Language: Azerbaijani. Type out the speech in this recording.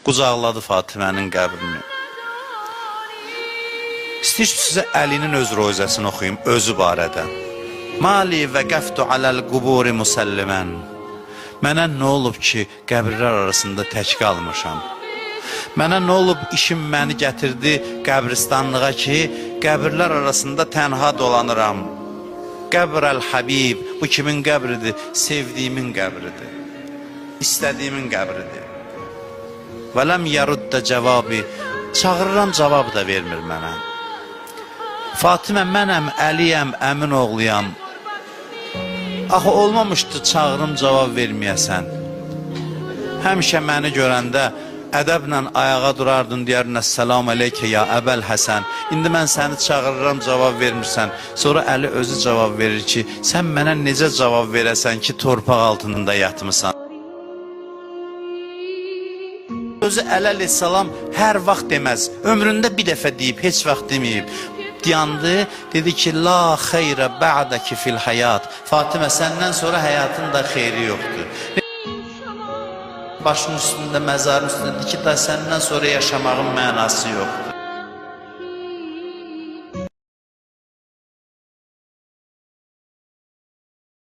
Qucaqladı Fatimənin qəbrini. İstəyir sizə Əlinin öz rozəsini oxuyum, özü barədə. Mali vəqəftu aləl quburi musallimən. Mənə nə olub ki, qəbirlər arasında tək qalmışam? Mənə nə olub, işim məni gətirdi qəbristanlığa ki, qəbirlər arasında tənha dolanıram. Qəbrəl Habib, bu kimin qəbridir? Sevdiyimin qəbridir. İstədiyimin qəbridir. Və ləm yarudda cavabi, çağırıram, cavab da vermir mənə. Fatimə mənəm, Əliyəm, əmin oğluyam. Axı olmamışdı çağırım cavab verməyəsən. Həmişə məni görəndə ədəblə ayağa durardın, deyərdin Əssalamu aleykə ya Əbəl Həsən. İndi mən səni çağırıram, cavab vermirsən. Sonra Əli özü cavab verir ki, sən mənə necə cavab verəsən ki, torpaq altında yatmısan? Özü Əli əleyhissalam hər vaxt deməz. Ömründə bir dəfə deyib, heç vaxt deməyib. Dayandı, dedi ki, la xeyrə ba'dəki fil həyat. Fatimə, səndən sonra həyatın da xeyri yoxdur. Başının üstündə, məzarın üstündə dedi ki, da səndən sonra yaşamağın mənası yoxdur.